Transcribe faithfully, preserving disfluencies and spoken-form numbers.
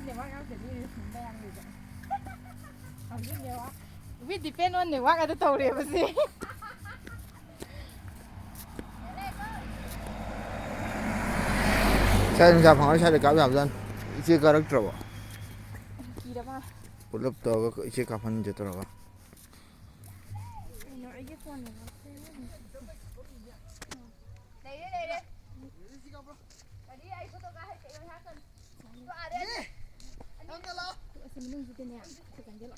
Network ꯌꯥꯎꯗ꯭ꯔꯗꯤ reels ꯅꯝꯕ ꯌꯥꯔꯣꯏꯕ꯫ ꯍꯧꯖꯤꯛ network, we depend on network ꯑꯗꯨ ꯇꯧꯔꯦꯕ ꯁꯤ꯫ ꯁ꯭ꯋꯥꯏꯗ ꯅꯨꯡꯁꯥ ꯐꯪꯉꯔꯣꯏ, ꯁ꯭ꯋꯥꯏꯗ ꯀꯥꯞ ꯌꯥꯕꯖꯥꯠꯅꯤ꯫ ꯏꯆꯦ ꯀꯥꯔꯛꯇ꯭ꯔꯕꯣ? ꯀꯤꯔꯕ? ꯄꯨꯂꯞ ꯇꯧꯔꯒ ꯏꯆꯦ ꯀꯥꯞꯍꯟꯁꯦ ꯇꯧꯔꯒ꯫ ꯀꯩꯅꯣ, ꯑꯩꯒꯤ phone network ꯁꯦ꯫ ꯂꯩꯔꯦ, ꯂꯩꯔꯦ꯫ ꯀꯔꯤ? ꯑꯩ photo ꯀꯥꯞ ꯍꯩꯇꯦ, ꯉꯥꯏꯍꯥꯛ ꯀꯟ-, ꯇꯣꯛꯑꯔꯦ꯫ ꯑꯁꯤ ꯃꯅꯨꯡꯁꯤꯗꯅꯦ, ꯑꯁꯤ ꯆꯪꯁꯤꯜꯂꯣ꯫